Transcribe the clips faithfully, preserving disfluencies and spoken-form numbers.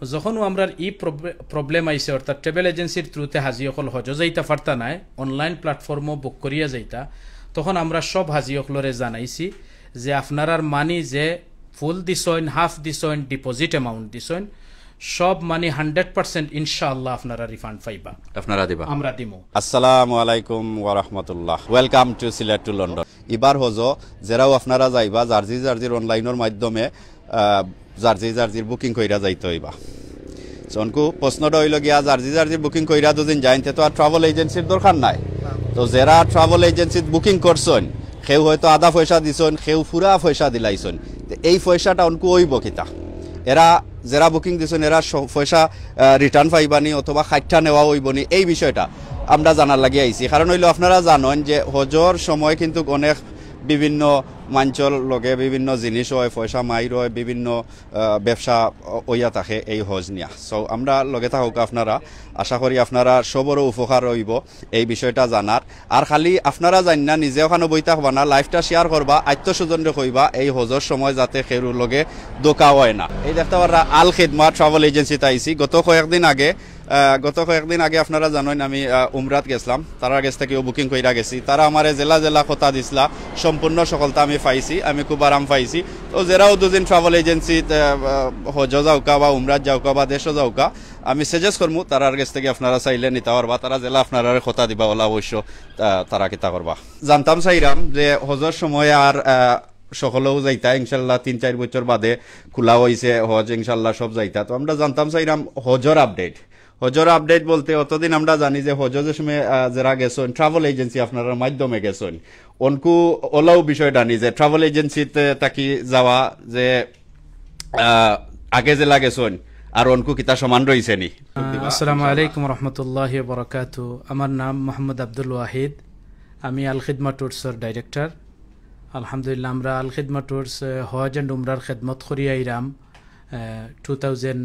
যখন আমরার ই প্রবলেম আইছে, অর্থাৎ ট্রাভেল এজেন্সির থ্রুতে হাজি অকল হজো যাইতা পারতা নায়, অনলাইন প্ল্যাটফর্মো বুক করিয়া যাইতা, তখন আমরা সব হাজি অকলরে জানাইছি যে আপনারার মানি যে ফুল দিছইন, হাফ দিছইন, ডিপোজিট অ্যামাউন্ট দিছইন, সব মানি হান্ড্রেড পার্সেন্ট ইনশাআল্লাহ আপনারা রিফান্ড পাইবা। আপনারা দিবা? আমরা দিমু। আসসালামু আলাইকুম ওয়া রাহমাতুল্লাহ। Welcome to Sylhet to London. ইবার হজো যেরাও আপনারা যাইবা, জার্জি জার্জির অনলাইনর মাধ্যমে, আহ, জার্জি জার্জির বুকিং কইরা যাইতে হইবা। So, অনকু প্রশ্নটা অইলো গিয়া, জার্জি জার্জির বুকিং কইরা দুদিন যাইন, তে তো আর ট্রাভেল এজেন্সির দরকার নাই। তো যেরা ট্রাভেল এজেন্সিত বুকিং করছইন, কেউ হয়তো আধা পয়সা দিছইন, কেউ পুরা পয়সা দিলাইছইন, তে এই পয়সাটা অনকু অইবো কিতা? এরা যেরা বুকিং দিছইন, এরা স-, পয়সা, আহ, রিটার্ন পাইবানি অথবা খাইট্টা নেওয়া অইবনি, এই বিষয়টা আমরা জানার লাগি আইছি। কারণ অইলো, আপনারা জানইন যে হজর সময় কিন্তু অনেক বিভিন্ন মানষর লগে বিভিন্ন জিনিস অয়, পয়সা মাইর অয়, বিভিন্ন, আহ, ব্যবসা অ-, অইয়া থাকে এই হজ নিয়া। So, আমরা লগে থাকউক্কা আপনারা, আশা করি আপনারা সবরও উপকার অইবো এই বিষয়টা জানার। আর খালি আপনারা জাইন না, নিজে ওখানো বই থাকবা না, লাইভটা শেয়ার করবা, আত্মীয় স্বজনরে কইবা, এই হজর সময় যাতে কেউর লগে ধোকা অয় না। এই দেখতা পাররা আল খিদমা ট্রাভেল এজেন্সিত আইছি। গত কয়েকদিন আগে, আহ, গত কয়েকদিন আগে আপনারা জানইন আমি, আহ, উমরাত গেছলাম, তারার গেছ থাকিও বুকিং কইরা গেছি। তারা আমারে যেলা যেলা কথা দিছলা, সম্পূর্ণ সফলতা আমি পাইছি, আমি খুব আরাম পাইছি। তো যেরাও দুদিন ট্রাভেল এজেন্সিত, আহ, আহ, হজো যাউক্কা বা উমরাত যাউক্কা বা দেশো যাউক্কা, আমি সাজেস্ট করমু, তারার গেছ থাকি আপনারা চাইলে নিতা পারবা। তারা যেলা আপনারারে কথা দিবা, ওলা অবশ্য, আহ, তারা কিতা করবা। জানতাম চাইরাম যে হজর সময় আর, আহ, সকলেও যাইতা, ইনশাল্লাহ, তিন চাইর বছর বাদে খোলা অইছে হজ, ইনশাল্লাহ, সব যাইতা। তো আমরা জানতাম চাইরাম হজর আপডেট। হজর আপডেট বলতে অতদিন আমরা জানি যে হজো যে সময়, আহ, যেরা গেছইন, ট্রাভেল এজেন্সি আপনারার মাধ্যমে গেছইন, অনকু ওলাও বিষয়টা নি যে ট্রাভেল এজেন্সিত থাকি যাওয়া যে, আহ, আগে যেলা গেছইন, আর অনকু কিতা সমান রইছে নি? আহ, আসসালামু আলাইকুম রহমতুল্লাহি ওয়া বারাকাতু। আমার নাম মোহাম্মদ আব্দুল ওয়াহিদ, আমি আল খিদমা ট্যুরসর ডাইরেক্টর। আলহামদুলিল্লাহ, আমরা আল খিদমা ট্যুরস, আহ, হজ and উমরার খেদমত করি আইরাম, আহ, টু থাউজেন্ড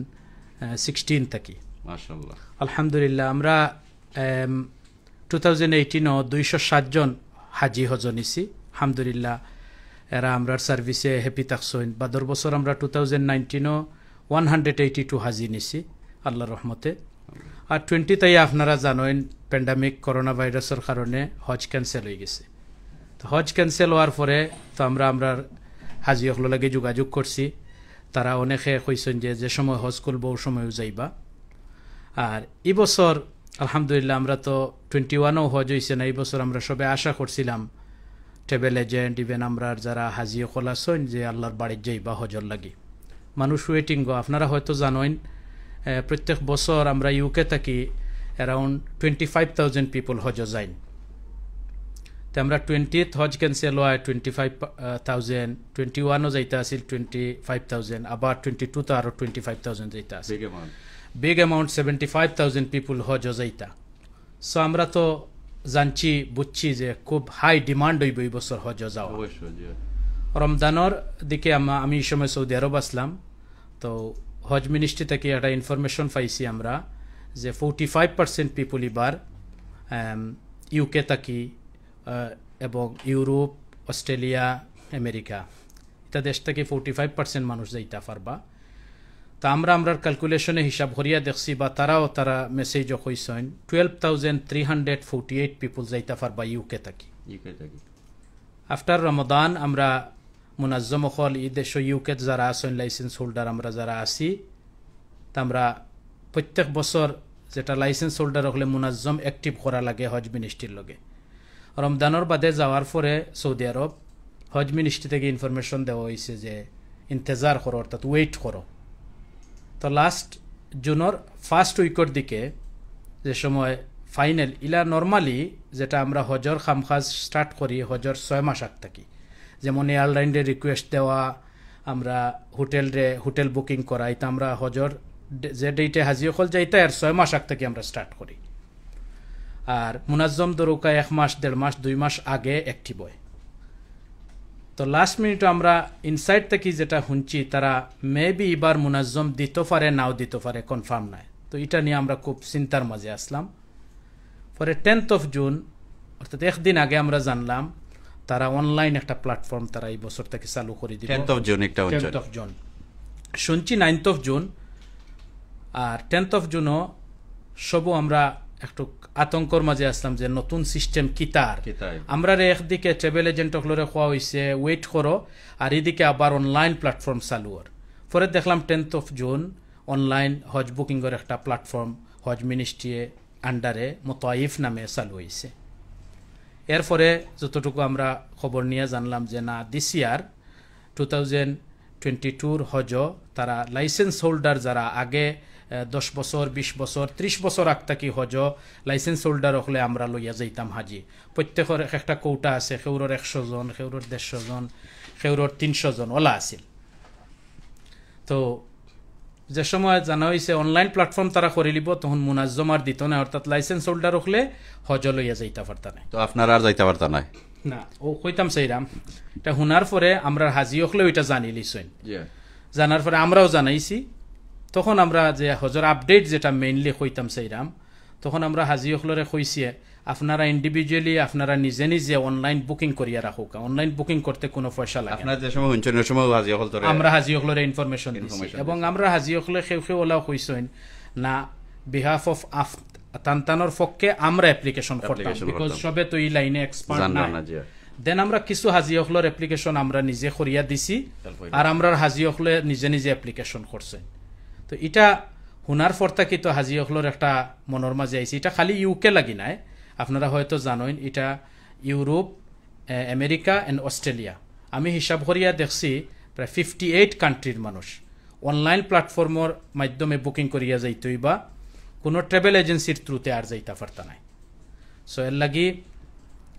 সিক্সটিন থাকি। মাশাআল্লাহ। আলহামদুলিল্লাহ, আমরা, আম, টু থাউজেন্ড এইটিনও দুইশো সাত জন হাজি হজো নিছি। আলহামদুলিল্লাহ, এরা আমরার সার্ভিসে হ্যাপি থাকছইন। বাদর বছর আমরা টু থাউজেন্ড নাইনটিনও ওয়ান হান্ড্রেড এইটি টু হাজি নিছি আল্লাহর রহমতে। আর টোয়েন্টিত আইয়া আপনারা জানইন, প্যান্ডেমিক করোনা ভাইরাসর কারণে হজ ক্যান্সেল অইগেছে। তো হজ ক্যান্সেল অওয়ার পরে তো আমরা আমরার হাজি অকলর লগে যোগাযোগ করছি। তারা অনেকে কইছইন যে, যে সময় হজ খুলবো, অউ সময়ও যাইবা। আর ই বছর আলহামদুলিল্লাহ, আমরা তো টোয়েন্টি ওয়ানও হজ অইছে না, ই বছর আমরা সবে আশা করছিলাম, ট্রাভেল এজেন্ট, even আমরার যারা হাজি অকল আছইন যে আল্লাহর বাড়িত যাইবা হজর লাগি, মানুষ ওয়েটিং গো। আপনারা হয়তো জানইন, আহ, প্রত্যেক বছর আমরা ইউকে থাকি around twenty five thousand people হজো যাইন। তে আমরা টোয়েন্টিত হজ ক্যান্সেল অওয়ায় টোয়েন্টি ফাইভ থাউজেন্ড, টোয়েন্টি ওয়ানও যাইতা আছিল টোয়েন্টি ফাইভ থাউজেন্ড, আবার টোয়েন্টি টুত আরো টোয়েন্টি ফাইভ থাউজেন্ড যাইতা আছিল। Big amount. Big amount, seventy five thousand পিপুল হজো যাইতা। So আমরা তো জানছি, বুঝছি যে খুব হাই ডিমান্ড অইবো ই বছর হজো যাওয়া। অবশ্যই, জি। রমজানর দিকে আমা-, আমি ই সময় সৌদি আরব আছলাম, তো হজ মিনিস্ট্রি থাকি একটা ইনফরমেশন পাইছি আমরা যে ফোর্টি ফাইভ পার্সেন্ট পিপুল ইবার, আম, ইউকে থাকি, আহ, এবং ইউরোপ, অস্ট্রেলিয়া, আমেরিকা, ইতা দেশ থাকি ফোর্টি ফাইভ পার্সেন্ট মানুষ যাইতা পারবা। তা আমরা আমরার ক্যালকুলেশনে হিসাব করিয়া দেখছি, বা তারাও তারা মেসেজও কইছইন, twelve thousand three hundred forty eight people যাইতা পারবা ইউকে থাকি। ইউকে থাকি। আফটার রমাদান আমরা মুনাজ্জম অকল ই দেশো ইউকেত যারা আছইন, লাইসেন্স হোল্ডার আমরা যারা আছি, তা আমরা প্রত্যেক বছর যেটা লাইসেন্স হোল্ডার অকলে মুনাজ্জম অ্যাক্টিভ করা লাগে হজ মিনিস্ট্রির লগে। রমজানর বাদে যাওয়ার পরে সৌদি আরব হজ মিনিস্ট্রি থাকি ইনফরমেশন দেওয়া অইছে যে ইন্তেজার করো, অর্থাৎ ওয়েট করো। তো লাস্ট জুনর ফার্স্ট উইকর দিকে যে সময় ফাইনাল, ইলা নরমালি যেটা আমরা হজর কামকাজ স্টার্ট করি হজর ছয় মাস আগ থাকি, যেমন এয়ারলাইনরে রিকোয়েস্ট দেওয়া, আমরা হোটেলরে, হোটেল বুকিং করা, ইতা আমরা হজর ডে-, যে ডেটে হাজি অকল যাইতা, এর ছয় মাস আগ থাকি আমরা স্টার্ট করি। আর মুনাজ্জম দরুকা এক মাস, দেড় মাস, দুই মাস আগে অ্যাক্টিভ অয়। তো লাস্ট মিনিটও আমরা ইনসাইড থাকি যেটা হুনছি, তারা মেবি ইবার মুনাজ্জম দিতো পারে, নাও দিতো পারে, কনফার্ম নায়। তো ইটা নিয়া আমরা খুব চিন্তার মাঝে আছলাম। পরে টেন্থ অফ জুন, অর্থাৎ একদিন আগে আমরা জানলাম, তারা অনলাইন একটা প্ল্যাটফর্ম তারা ই বছর থাকি চালু করি দিবো। টেন্থ অফ জুন একটা হুনছি। Tenth of June. হুনছি নাইন্থ অফ জুন, আর টেন্থ অফ জুনও সবও আমরা একটু আতঙ্কর মাঝে আসলাম যে নতুন সিস্টেম কিতার। কিতার? আমরারে একদিকে ট্রাভেল এজেন্ট অকলরে কওয়া অইছে ওয়েট করো, আর এদিকে আবার অনলাইন প্ল্যাটফর্ম চালু অর। পরে দেখলাম টেন্থ অফ জুন অনলাইন হজ বুকিংর একটা প্ল্যাটফর্ম হজ মিনিস্ট্রি আন্ডারে মোতাইফ নামে চালু অইছে। এরপরে যতটুকু আমরা খবর নিয়া জানলাম যে না, this year two thousand twenty টুর হজ তারা লাইসেন্স হোল্ডার যারা আগে, আহ, দশ বছর, বিশ বছর, ত্রিশ বছর আগ থাকি হজ লাইসেন্স হোল্ডার অকলে আমরা লইয়া যাইতাম হাজি। প্রত্যেকর এক একটা কোটা আছে, কেউরর একশো জন, কেউরর দেড়শো জন, কেউরর তিনশো জন, ওলা আছিল। তো যে সময় জানা অইছে অনলাইন প্ল্যাটফর্ম তারা করিলিবো, তখন মুনাজ্জম আর দিত না, অর্থাৎ লাইসেন্স হোল্ডার অকলে হজ লইয়া যাইতা পারতা নায়। তো আপনারা আর যাইতা পারতা নায়? না, ও কইতাম চাইরাম, এটা হুনার পরে আমরার হাজি অকলেও এটা জানিলিছইন। জানার পরে আমরাও জানাইছি। তখন আমরা যে হজর আপডেট যেটা মেইনলি কইতাম চাইরাম, তখন আমরা হাজি অকলরে কইছি, আপনারা ইন্ডিভিজুয়ালি আপনারা নিজে নিজে অনলাইন বুকিং করিয়া রাখউক্কা। অনলাইন বুকিং করতে কোনো পয়সা লাগে না। আপনারা যে সময় হুনছইন, ওই সময় হাজি অকল ধরে আমরা হাজি অকলরে ইনফরমেশন দিছি। ইনফরমেশন এবং দিছি। আমরা হাজি অকলে কেউ কেউ ওলাও কইছইন না, বিহাফ অফ আফ-, তান তানর পক্ষে আমরা অ্যাপ্লিকেশন করতাম, অ্যাপ্লিকেশন বিকজ করতাম। সবে তো এই লাইনে এক্সপার্ট জানরা না। না, জি। দেন আমরা কিছু হাজি অকলর অ্যাপ্লিকেশন আমরা নিজে করিয়া দিছি, হেল্প হইল। আর আমরার হাজি অকলে নিজে নিজে অ্যাপ্লিকেশন করছে। তো এটা হুনার পর থাকি তো হাজি অকলর একটা মনর মাঝে আইছে। এটা খালি ইউকে লাগি নায়, আপনারা হয়তো জানইন, এটা ইউরোপ, এ, আমেরিকা and অস্ট্রেলিয়া। আমি হিসাব করিয়া দেখছি প্রায় ফিফটি এইট কান্ট্রির মানুষ অনলাইন প্ল্যাটফর্মর মাধ্যমে বুকিং করিয়া যাইতই বা কোনো ট্রাভেল এজেন্সির থ্রুতে আর যাইতা পারতা নায়। সো এর লাগি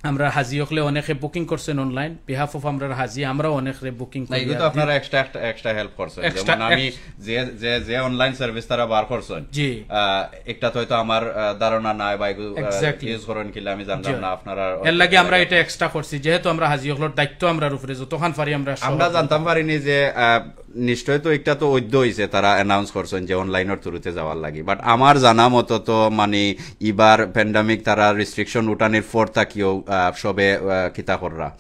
আমরা হাজি অকলে অনেকে বুকিং করছেন অনলাইন, বিহাফ অফ আমরার হাজি, আমরাও অনেকরে বুকিং না, এগুলো তো আপনারা এক্সট্রা, এক্সট্রা, এক্সট্রা হেল্প করছেন। এক্সট্রা যেমন আমি এক- যে, যে, যে অনলাইন সার্ভিস তারা বার করছেন, জি। আহ, একটা তো হয়তো আমার, আহ, ধারণা নাই বা এগুলো, আহ, exactly। ইউজ করেন কিলা আমি জানলাম জি। না, আপনারা এর লাগি আমরা এটা এক্সট্রা করছি, যেহেতু আমরা হাজি অকলর দায়িত্ব আমরার উপরে, যতখান পারি আমরা আমরা সহযোগিতা জানতাম পারিনি যে, আহ, নিশ্চয় তো একটা তো অদ্য হইছে, তারা অ্যানাউন্স করছেন যে অনলাইনের থ্রুতে যাওয়ার লাগি। বাট আমার জানা মতো তো মানে ইবার প্যান্ডেমিক তারা রেস্ট্রিকশন উঠানির পর থাকিও, আহ, সবে, আহ, কিতা কররা,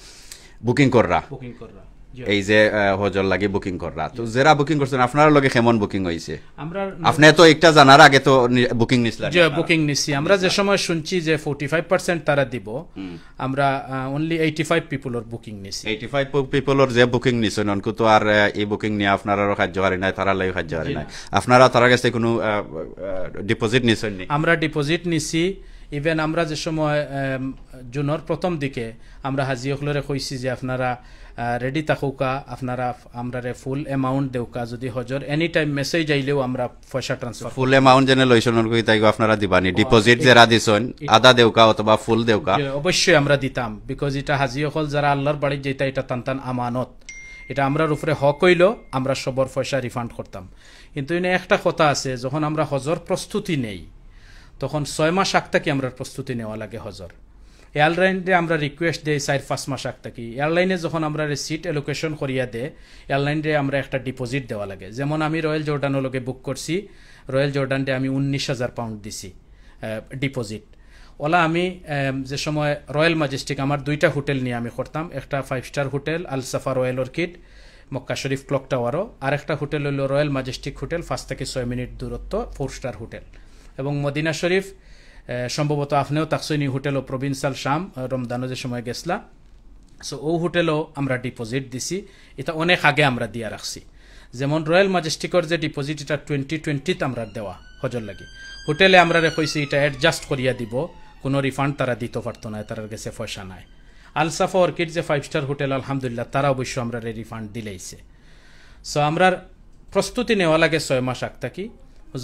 বুকিং কররা। বুকিং কররা। জি। এই যে, আহ, হজর লাগি বুকিং কররা। তো জি। যারা বুকিং করছেন, আপনার লগে কেমন বুকিং হইছে? আমরা আপনি তো একটা জানার আগে তো নি-, বুকিং নিছিলেন জি, আপনারা। বুকিং নিছি। আমরা যে সময় শুনছি যে ফর্টি ফাইভ পার্সেন্ট তারা দিব, হুম। আমরা, আহ, only এইটি ফাইভ পিপলর বুকিং নিছি। এইটি ফাইভ পিপলর যে বুকিং নিছেন, অনকু তো আর, আহ, এই বুকিং নিয়ে আপনারারও কার্যকারী নাই, তারার লাগিও কার্যকারী জি নাই। না। আপনারা তারার কাছে কোনো, আহ, আহ, ডিপোজিট নিছেন নি? আমরা ডিপোজিট নিছি। ইভেন আমরা যে সময়, আম, জুনর প্রথম দিকে আমরা হাজি অকলরে কইছি যে আপনারা, আহ, রেডি থাকউক্কা, আপনারা আমরারে ফুল অ্যামাউন্ট দেউক্কা, যদি হজর এনি টাইম মেসেজ আইলেও আমরা পয়সা ট্রান্সফার ফুল অ্যামাউন্ট যেন লইছন, অনকু তাইগো আপনারা দিবানি? ও, ডিপোজিট এ-, যেরা দিছন, এ-, আদা দেউক্কা অথবা ফুল দেউক্কা? জি, অবশ্যই আমরা দিতাম, বিকজ এটা হাজি অকল যারা আল্লাহর বাড়িত যাইতা, এটা তান তান আমানত, এটা আমরার উপরে হক অইলো, আমরা সবর পয়সা রিফান্ড করতাম। কিন্তু ইনো একটা কথা আছে, যখন আমরা হজর প্রস্তুতি নেই, তখন ছয় মাস আগ থাকি আমরার প্রস্তুতি নেওয়া লাগে হজর। এয়ারলাইনরে আমরা রিকোয়েস্ট দেই চাইর পাঁচ মাস আগ থাকি। এয়ারলাইনে যখন আমরারে সিট অ্যালোকেশন করিয়া দে, এয়ারলাইনরে আমরা একটা ডিপোজিট দেওয়া লাগে। যেমন আমি রয়্যাল জর্ডানর লগে বুক করছি, রয়্যাল জর্ডানরে আমি উনিশ হাজার পাউন্ড দিছি, আহ, ডিপোজিট। ওলা আমি, আম, যে সময় রয়্যাল ম্যাজেস্টিক, আমার দুইটা হোটেল নিয়া আমি করতাম, একটা ফাইভ স্টার হোটেল আল সাফা রয়্যাল অর্কিড মক্কা শরীফ ক্লক টাওয়ারও, আর একটা হোটেল অইলো রয়্যাল ম্যাজেস্টিক হোটেল, পাঁচ থাকি ছয় মিনিট দূরত্ব, ফোর স্টার হোটেল। এবং মদিনা শরীফ, আহ, সম্ভবত আপনেও থাকছইন ই হোটেলও, প্রভিন্সিয়াল শাম, আহ, রমজানও যে সময় গেছলা। সো ও হোটেলও আমরা ডিপোজিট দিছি, এটা অনেক আগে আমরা দিয়া রাখছি। যেমন রয়্যাল ম্যাজেস্টিকর যে ডিপোজিট, এটা টোয়েন্টি টোয়েন্টিত আমরা দেওয়া হজর লাগি। হোটেলে আমরারে কইছে এটা অ্যাডজাস্ট করিয়া দিব, কোনো রিফান্ড তারা দিতে পারতো না, তারার গেছে পয়সা নাই। আল সাফা অর্কিড যে ফাইভ স্টার হোটেল, আলহামদুলিল্লাহ, তারা অবশ্য আমরারে রিফান্ড দিলাইছে। সো আমরার প্রস্তুতি নেওয়া লাগে ছয় মাস আগ থাকি।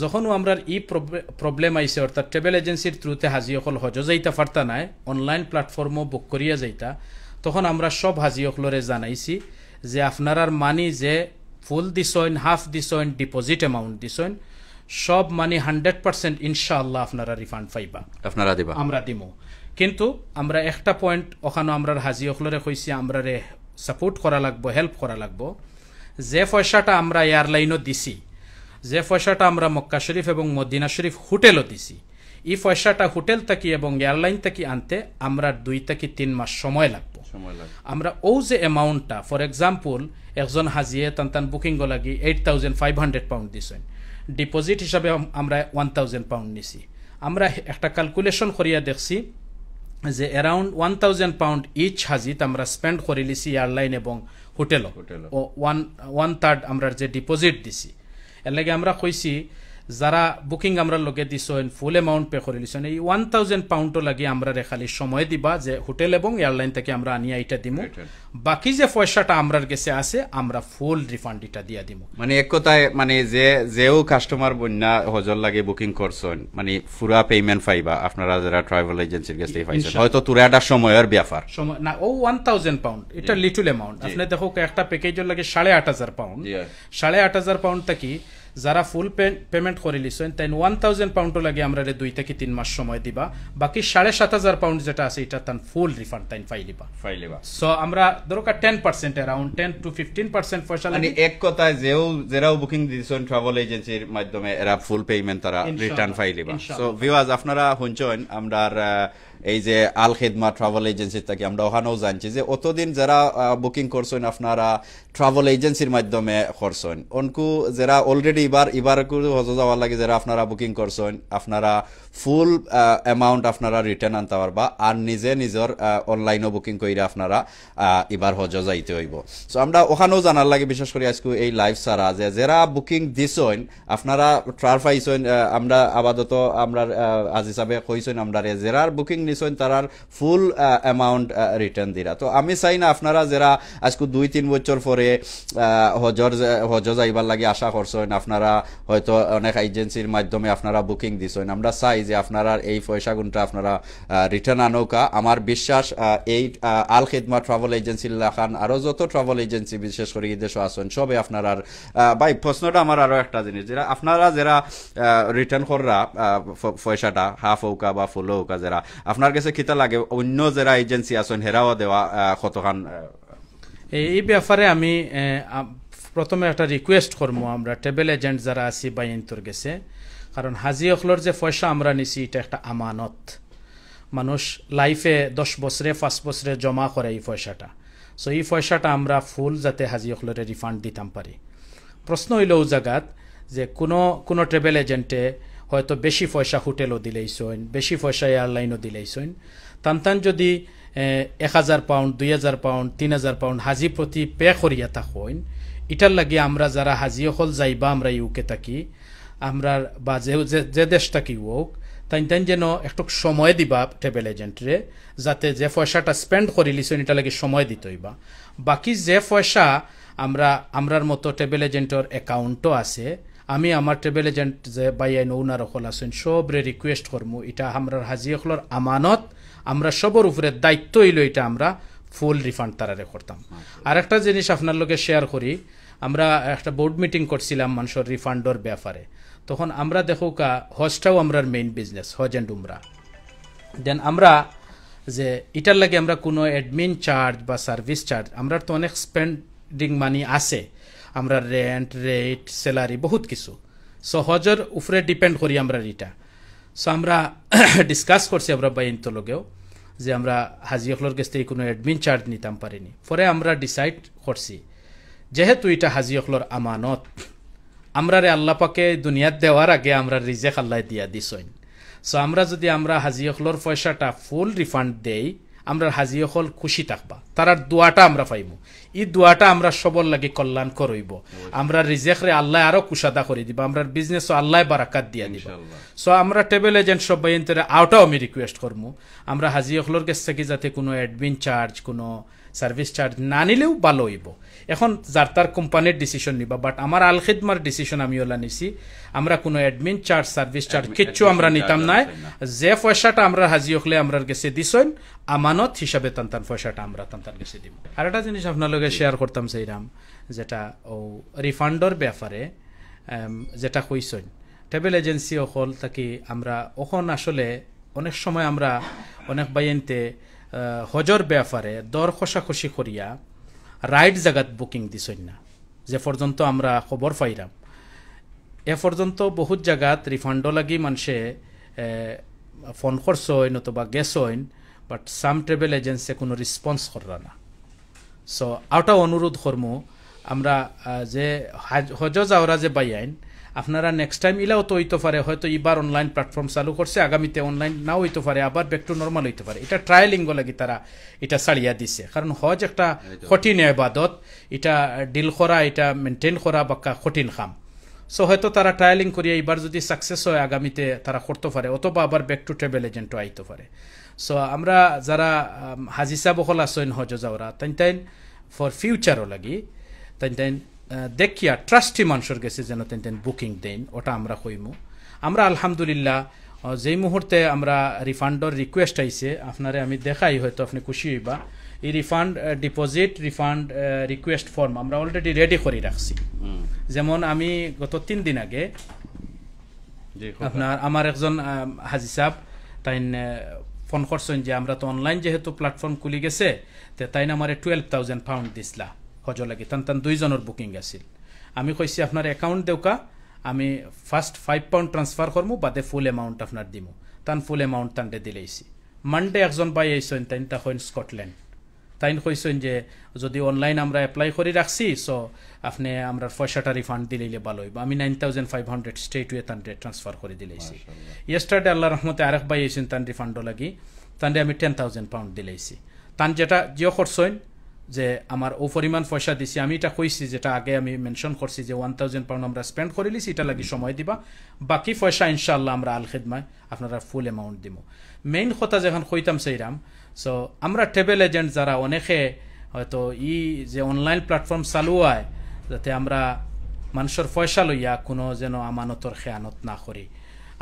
যখনও আমরার ই প্রবলে-, প্রবলেম আইছে, অর্থাৎ ট্রাভেল এজেন্সির থ্রুতে হাজি অকল হজো যাইতা পারতা নায়, অনলাইন প্ল্যাটফর্মও বুক করিয়া যাইতা, তখন আমরা সব হাজি অকলরে জানাইছি যে আপনারার মানি যে ফুল দিছইন, হাফ দিছইন, ডিপোজিট অ্যামাউন্ট দিছইন, সব মানি হান্ড্রেড পার্সেন্ট ইনশাআল্লাহ আপনারা রিফান্ড পাইবা। আপনারা দিবা? আমরা দিমু। কিন্তু আমরা একটা পয়েন্ট ওখানো আমরার হাজি অকলরে কইছি, আমরারে সাপোর্ট করা লাগবো, হেল্প করা লাগবো। যে পয়সাটা আমরা এয়ারলাইনও দিছি, যে পয়সাটা আমরা মক্কা শরীফ এবং মদিনা শরীফ হোটেলও দিছি, ই পয়সাটা হোটেল থাকি এবং এয়ারলাইন থাকি আনতে আমরার দুই থাকি তিন মাস সময় লাগবো। সময় লাগবো। আমরা ও যে অ্যামাউন্টটা, ফর এক্সাম্পল, একজন হাজিয়ে তান তান বুকিংও লাগি eight thousand five hundred pound দিছইন, ডিপোজিট হিসাবে আম- আমরা ওয়ান থাউজেন্ড পাউন্ড নিছি। আমরা একটা ক্যালকুলেশন করিয়া দেখছি যে around one thousand pound each হাজিত আমরা স্পেন্ড করিলিছি এয়ারলাইন এবং হোটেলও। হোটেলও। ও ওয়ান ওয়ান থার্ড আমরা যে ডিপোজিট দিছি, এর লাগি আমরা কইছি যারা বুকিং আমরা লগে দিছইন, ফুল অ্যামাউন্ট পে করিলিছইন, এই ওয়ান থাউজেন্ড পাউন্ডও লাগি আমরারে খালি সময় দিবা যে হোটেল এবং এয়ারলাইন থাকি আমরা আনিয়া ইটা দিমু। Return। বাকি যে পয়সাটা আমরার গেছে আছে, আমরা ফুল রিফান্ড ইটা দিয়া দিমু। মানে এক কথায় মানে যে যেও কাস্টমার বন্যা হজর লাগি বুকিং করছইন, মানে পুরা পেমেন্ট পাইবা আপনারা যারা ট্রাভেল এজেন্সির গেছে পাইছইন। ইনশাআল্লাহ। হয়তো থুড়া একটা সময়র ব্যাপার। সময় না, ও ওয়ান থাউজেন্ড পাউন্ড, এটা লিটল অ্যামাউন্ট। আপনি দেখো, একটা প্যাকেজর লাগি সাড়ে আট হাজার পাউন্ড। জি, হয়। সাড়ে আট হাজার পাউন্ড থাকি যারা ফুল পেমেন্ট করিলিছইন, তাইন ওয়ান থাউজেন্ড পাউন্ডও লাগি আমরারে দুই থাকি তিন মাস সময় দিবা। বাকি সাড়ে সাত হাজার পাউন্ড যেটা আছে, এটা তান ফুল রিফান্ড তাইন পাইলিবা। পাইলিবা। সো আমরা ধরো ten percent, around ten two fifteen percent পয়সা মানে লাগি। এক কথায় যেও যেরাও বুকিং দিছইন ট্রাভেল এজেন্সির মাধ্যমে, এরা ফুল পেমেন্ট তারা ইনশাআল্লাহ, রিটার্ন পাইলিবা। ইনশাআল্লাহ। সো ভিউয়ার্স, আপনারা শুনছইন আমরার, আহ, এই যে আল খিদমা ট্রাভেল এজেন্সির থাকি আমরা ওখানেও জানছি যে অতদিন যারা বুকিং করছইন আপনারা ট্রাভেল এজেন্সির মাধ্যমে করছইন, অনকু যারা অলরেডি ইবার ইবার হজ যাওয়ার লাগি যারা আপনারা বুকিং করছইন, আপনারা ফুল অ্যামাউন্ট আপনারা রিটার্ন আনতা পারবা। আর নিজে নিজর অনলাইনও বুকিং কইরা আপনারা আহ, ইবার হজ যাইতে অইবো। সো আমরা ওখানেও জানার লাগি বিশেষ করি আজকে এই লাইভ ছাড়া যে যারা বুকিং দিছইন, আপনারা ট্রার পাইছইন, আহ, আমরা আপাতত আমরা, আহ, আজি সাবে কইছইন আমরারে, যারার বুকিং নিছইন তারার ফুল অ্যামাউন্ট রিটার্ন দিরা। তো আমি চাই না আপনারা যারা আজকে দুই তিন বছর পরে, আহ, হজর যে- হজ যাইবার লাগি আশা করছইন, আপনারা হয়তো অনেক এজেন্সির মাধ্যমে আপনারা বুকিং দিছইন, আমরা চাই যে আপনারার এই পয়সাগুনটা আপনারা, আহ, রিটার্ন আনউক্কা। আমার বিশ্বাস, আহ, এই, আহ, আল খিদমা ট্রাভেল এজেন্সির লাখান আরো যত ট্রাভেল এজেন্সি বিশেষ করি এই দেশো আছইন সবে আপনারার, আহ, ভাই, প্রশ্নটা আমার আরো একটা জিনিস, যারা আপনারা যারা, আহ, রিটার্ন কররা, আহ, প- পয়সাটা হাফ অউক্কা বা ফুল অউক্কা, যারা আপনার গেছে কিতা লাগে অন্য যারা এজেন্সি আছইন হেরাও দেওয়া, আহ, কতখান, আহ, এই এই ব্যাপারে আমি এ, আম- প্রথমে একটা রিকোয়েস্ট করমু আমরা ট্রাভেল এজেন্ট যারা আছি ভাইয়াইন্তর গেছে, কারণ হাজি অকলর যে পয়সা আমরা নিছি, এটা একটা আমানত। মানুষ লাইফে দশ বছরে পাঁচ বছরে জমা করে এই পয়সাটা। সো এই পয়সাটা আমরা ফুল যাতে হাজি অকলরে রিফান্ড দিতাম পারি। প্রশ্ন অইলো ও জাগাত যে কোনো কোনো ট্রাভেল এজেন্টে হয়তো বেশি পয়সা হোটেলও দিলাইছইন, বেশি পয়সা এয়ারলাইনও দিলাইছইন, তান তান যদি এ, এক হাজার পাউন্ড, দুই হাজার পাউন্ড, তিন হাজার পাউন্ড হাজি প্রতি পে করিয়া থাকইন, ইটার লাগি আমরা যারা হাজি অকল যাইবা আমরা ইউকে থাকি, আমরার বা যে যে- যে দেশ থাকি অউক, তাইন তাইন যেন একটু সময় দিবা ট্রাভেল এজেন্টরে, যাতে যে পয়সাটা স্পেন্ড করিলিছইন ইটার লাগি সময় দিতে অইবা। বাকি যে পয়সা আমরা আমরার মতো ট্রাভেল এজেন্টর অ্যাকাউন্টও আছে, আমি আমার ট্রাভেল এজেন্ট যে ভাইয়াইন ওনার অকল আছইন সবরে রিকোয়েস্ট করমু, ইটা আমরার হাজি অকলর আমানত, আমরা সবর উপরে দায়িত্ব অইলো ইটা আমরা ফুল রিফান্ড তারারে করতাম। আর একটা জিনিস আপনার লগে শেয়ার করি, আমরা একটা বোর্ড মিটিং করছিলাম মানুষর রিফান্ডর ব্যাপারে। তখন আমরা দেখউক্কা হজটাও আমরার মেইন বিজনেস, হজ এন্ড উমরা। দেন আমরা যে ইটার লাগি আমরা কোনো অ্যাডমিন চার্জ বা সার্ভিস চার্জ, আমরার তো অনেক স্পেন্ডিং মানি আছে, আমরার রেন্ট, রেট, স্যালারি, বহুত কিছু। সো হজর উপরে ডিপেন্ড করি আমরা ইটা। সো আমরা ডিসকাস করছি আমরা ভাইয়াইন্তর লগেও যে আমরা হাজি অকলর গেছ থাকি কোনো অ্যাডমিন চার্জ নিতাম পারি নি। পরে আমরা ডিসাইড করছি, যেহেতু ইটা হাজি অকলর আমানত, আমরারে আল্লাহ পাকে দুনিয়াত দেওয়ার আগে আমরার রিজেক আল্লায় দিয়া দিছইন। সো আমরা যদি আমরা হাজি অকলর পয়সাটা ফুল রিফান্ড দেই, আমরার হাজি অকল খুশি থাকবা, তারার দোয়াটা আমরা পাইমু। ই দোয়াটা আমরা সবর লাগি কল্যাণকর অইবো। আমরার রিজেকরে আল্লায় আরো কুশাদা করি দিবা, আমরার বিজনেসও আল্লায় বারাকাত দিয়া দিবা। ইনশাআল্লাহ। সো আমরা ট্রাভেল এজেন্ট সব ভাইয়াইন্তরে আউটাও আমি রিকোয়েস্ট করমু, আমরা হাজি অকলর গেছ থাকি যাতে কোনো অ্যাডমিন চার্জ, কোনো সার্ভিস চার্জ না নিলেও ভালো অইবো। এখন যার তার কোম্পানির ডিসিশন নিবা, বাট আমার আল খিদমার ডিসিশন আমি ওলা নিছি, আমরা কোনো অ্যাডমিন চার্জ, সার্ভিস চার্জ অ্যাডমি- কিচ্ছু আমরা অ্যাডমিন নিতাম চার্জ নায়। আছে না। যে পয়সাটা আমরার হাজি অকলে আমরার গেছে দিছইন, আমানত হিসাবে তান তান পয়সাটা আমরা তান তান গেছে দিমু। আর একটা জিনিস আপনার লগে শেয়ার করতাম চাইরাম, যেটা ও রিফান্ডর ব্যাপারে, এম, যেটা কইছইন, ট্রাভেল এজেন্সি অকল থাকি আমরা অখন আসলে অনেক সময় আমরা অনেক ভাইয়াইন্তে, আহ, হজর ব্যাপারে দর কষাকষি করিয়া রাইট জাগাত বুকিং দিছইন না, যে পর্যন্ত আমরা খবর পাইরাম। এ পর্যন্ত বহুত জাগাত রিফান্ডও লাগি মানষে, এ, ফোন করছইন অথবা গেছইন, but some travel agency কোনো রেসপন্স কররা না। সো, আউটা অনুরোধ করমু, আমরা, আহ, যে হাজ-, হজ যাওরা যে ভাইয়াইন, আপনারা নেক্সট টাইম ইলাও তো অইতো পারে, হয়তো ইবার অনলাইন প্ল্যাটফর্ম চালু করছে, আগামীতে অনলাইন নাও অইতো পারে, আবার ব্যাক টু নরমাল অইতো পারে। ইটা ট্রায়ালিংও লাগি তারা ইটা ছাড়িয়া দিছে, কারণ হজ একটা কঠিন ইবাদত, ইটা ডিল করা, ইটা মেইনটেইন করা বাক্কা কঠিন কাম। সো হয়তো তারা ট্রায়ালিং করিয়া ইবার যদি সাকসেস অয়, আগামীতে তারা করতো পারে, অথবা আবার ব্যাক টু ট্রাভেল এজেন্টও আইতো পারে। সো আমরা যারা, আম, হাজি সাব অকল আছইন হজো যাওরা, তাইন তাইন ফর ফিউচারও লাগি, তাইন তাইন, আহ, দেখিয়া ট্রাস্টি মানষর গেছে যেন তাইন তাইন বুকিং দেইন, ওটা আমরা কইমু। আমরা আলহামদুলিল্লাহ, আহ, যেই মুহূর্তে আমরা রিফান্ডর রিকোয়েস্ট আইছে, আপনারে আমি দেখাই, হয়তো আপনি খুশি অইবা। এই রিফান্ড, আহ, ডিপোজিট রিফান্ড, আহ, রিকোয়েস্ট ফর্ম আমরা অলরেডি রেডি করি রাখছি। যেমন আমি গত তিন দিন আগে জি, খুব আপনার, আমার একজন, আহ, হাজি সাব, তাইন, আহ, ফোন করছইন যে আমরা তো অনলাইন যেহেতু প্ল্যাটফর্ম খুলি গেছে, তে তাইন আমারে টুয়েলভ থাউজেন্ড পাউন্ড দিছলা হজো লাগি, তান তান দুইজনর বুকিং আছিল। আমি কইছি আপনার অ্যাকাউন্ট দেউকা, আমি ফার্স্ট ফাইভ পাউন্ড ট্রান্সফার করমু, বাদে ফুল অ্যামাউন্ট আপনার দিমু। তান ফুল অ্যামাউন্ট তানরে দিলাইছি। মানডে একজন ভাই আইছইন, তাইন তা কইন স্কটল্যান্ড। তাইন কইছইন যে যদি অনলাইন আমরা অ্যাপ্লাই করি রাখছি, সো আপনি আমরার পয়সাটা রিফান্ড দিলাইলে ভালো অইবো। আমি nine thousand five hundred straight way তানরে ট্রান্সফার করি দিলাইছি। মাশাআল্লাহ। ইয়েস্টারডে আল্লাহর রহমতে আরেক ভাই আইছইন, তান রিফান্ডও লাগি, তানরে আমি টেন থাউজেন্ড পাউন্ড দিলাইছি। তান যেটা জিও করছইন যে আমার ও পরিমাণ পয়সা দিছি, আমি এটা কইছি, যেটা আগে আমি মেনশন করছি যে ওয়ান থাউজেন্ড পাউন্ড আমরা স্পেন্ড করিলিছি, এটা লাগি সময় দিবা, বাকি পয়সা ইনশাআল্লাহ আমরা আল খেদমায় আপনারা ফুল অ্যামাউন্ট দিমু। মেইন কথা যেখান কইতাম চাইরাম, সো আমরা ট্রাভেল এজেন্ট যারা, অনেকে হয়তো ই যে অনলাইন প্ল্যাটফর্ম চালু হয়, যাতে আমরা মানষর পয়সা লইয়া কোনো যেন আমানতর খেয়ানত না করি,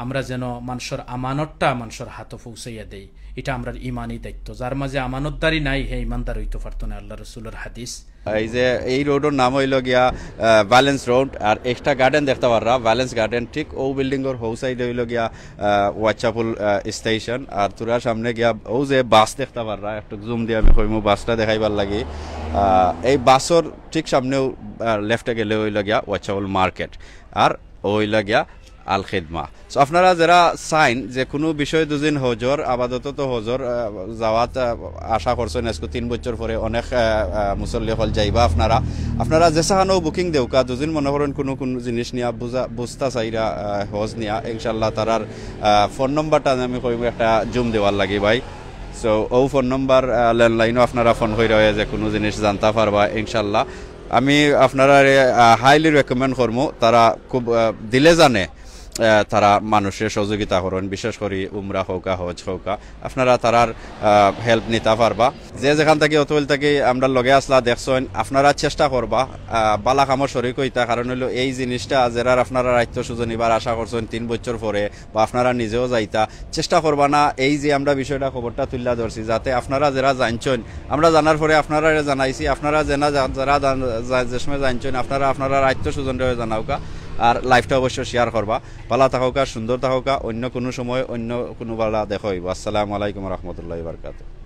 আমরা যেন মানষর আমানতটা মানষর হাতো পৌঁছাইয়া দেই, এটা আমরার ইমানি দায়িত্ব। যার মাঝে আমানতদারি নাই, হে ইমানদার অইতো পারতো না, আল্লাহ রসুলর হাদিস। এই যে এই রোডর নাম অইলো গিয়া, আহ, ভ্যালেন্স রোড, আর একটা গার্ডেন দেখতা পাররা, ভ্যালেন্স গার্ডেন, ঠিক ও বিল্ডিংর হউ সাইডে অইলো গিয়া, আহ, ওয়াচাপুল, আহ, স্টেশন। আর তোরা সামনে গিয়া ও যে বাস দেখতা পাররা, একটু জুম দিয়া আমি কইমু বাসটা দেখাইবার লাগি। আহ, এই বাসর ঠিক সামনেও, আহ, লেফটে গেলে অইলো গিয়া ওয়াচাপুল মার্কেট, আর অইলো গিয়া আল খেদমা। So আপনারা যারা চাইন যে কোনো বিষয় দুদিন হজর, আপাতত তো হজর, আহ, যাওয়াত, আহ, আশা করছইন আজকে তিন বছর পরে অনেক, আহ, আহ, মুসল্লি অকল যাইবা আপনারা। আপনারা যেসাখানো বুকিং দেউকা, দুদিন মনে করেন কোনো কোনো জিনিস নিয়া বুঝা, বুঝতা চাইরা, আহ, হজ নিয়া, ইনশাআল্লাহ তারার, আহ, ফোন নম্বরটা আমি কইমু একটা জুম দেওয়ার লাগি ভাই। So ও ফোন নম্বর, আহ, ল্যান্ডলাইনও আপনারা ফোন কইরা অইয়া যে কোনো জিনিস জানতা পারবা ইনশাআল্লাহ। আমি আপনারারে, আহ, হাইলি রেকমেন্ড করমু, তারা খুব, আহ, দিলে জানে, আহ, তারা মানুষরে সহযোগিতা করইন, বিশেষ করি উমরা হউকা, হজ হউকা, আপনারা তারার, আহ, হেল্প নিতা পারবা। যে যেখান থাকি অতল থাকি আমরার লগে আছলা দেখছইন, আপনারা চেষ্টা করবা, আহ, বালা কামর শরিক অইতা, কারণ অইলো এই জিনিসটা যেরার আপনারা আত্মীয় স্বজন ইবার আশা করছইন তিন বছর পরে, বা আপনারা নিজেও যাইতা, চেষ্টা করবা না এই যে আমরা বিষয়টা খবরটা তুলিয়া ধরছি, যাতে আপনারা যেরা জানছইন, আমরা জানার পরে আপনারারে জানাইছি, আপনারা যেনা যা-, যারা জান-, যা-, যে সময় জানছইন, আপনারা আপনারার আত্মীয় স্বজনরে জানাউকা, আর লাইভটা অবশ্য শেয়ার করবা। বালা থাকউকা, সুন্দর থাকউকা, অন্য কোনো সময় অন্য কোনো বালা দেখা অইবো। আসসালামু আলাইকুম রহমতুল্লাহ বারকাত।